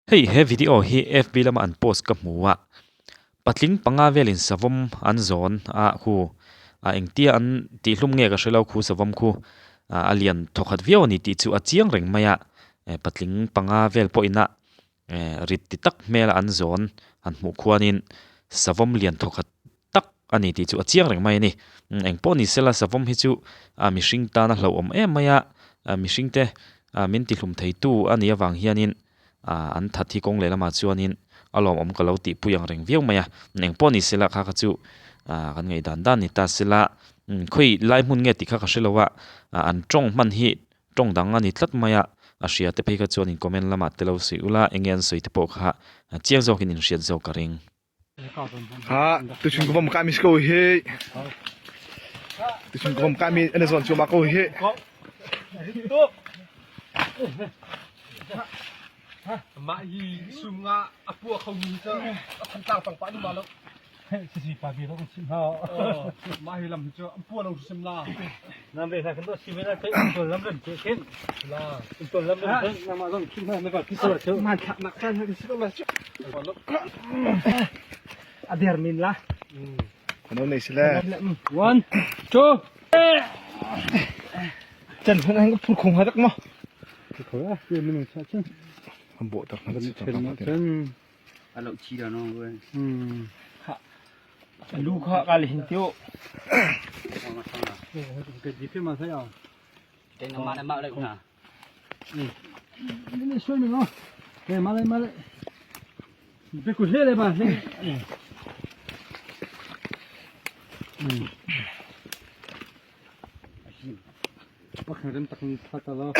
Hei he video hi fb lama an post ka hmu a, patling panga velin savawm an zawn a khu a engtia an tihhlum nge ka hrelo khu savawm khu a lian thawkhat viau a ni tih chu a chiang reng mai a, patling panga vel pawhin a rit ti tak hmel an zawn han hmuh khuanin savawm lian thawkhat tak a ni tih chu a chiang reng mai a ni. Eng pawh ni sela savawm hi chu a mihring tan a hlauhawm em mai a, mihring te min tihlum theitu a nih avang hianin an that hi kawng lehlamah chuanin a lawmawm ka lo tihpui ang reng viau mai a. Eng pawh ni sela kha kha chu kan ngaihdan dan ni ta sela khawi lai hmun nge tih kha ka hre lo a, an tawng hman hi tawng dang a ni tlat mai a, a hria te phei kha chuan in comment lamah te lo sawi ula enge an sawi te pawh kha chiang zawkin in hriat zawk ka ring. Ha tuchun ko bom kami ko hi tuchun ko bom kami ana zon chu ma ko hi mah hi sunga a pua kho mi cu a thantlang pang pa nu ma lo sisi pa bi lo kan chim ha mah hi lam hi cu an pua lo sim la nam ve sa kan to si ve la te tol lam ran che khin la tol lam ran che nama zong khim ha me ba ki so chu man thak nak kan ha si ko la A der min la. Ano nei sile. One, two. Chan hun ang phur khung hadak mo. Ko a ye min cha chen. Am bo tak na chen. A lo chi da no we. Hmm. Ha. Lu kha ka le hin tio. Ke di pe ma sa ya. Te na ma na ma le na. Ni soi mi no. Ke ma le ma le. Pe ku hle le ba hle. Pak rem tak ni tha ta lo.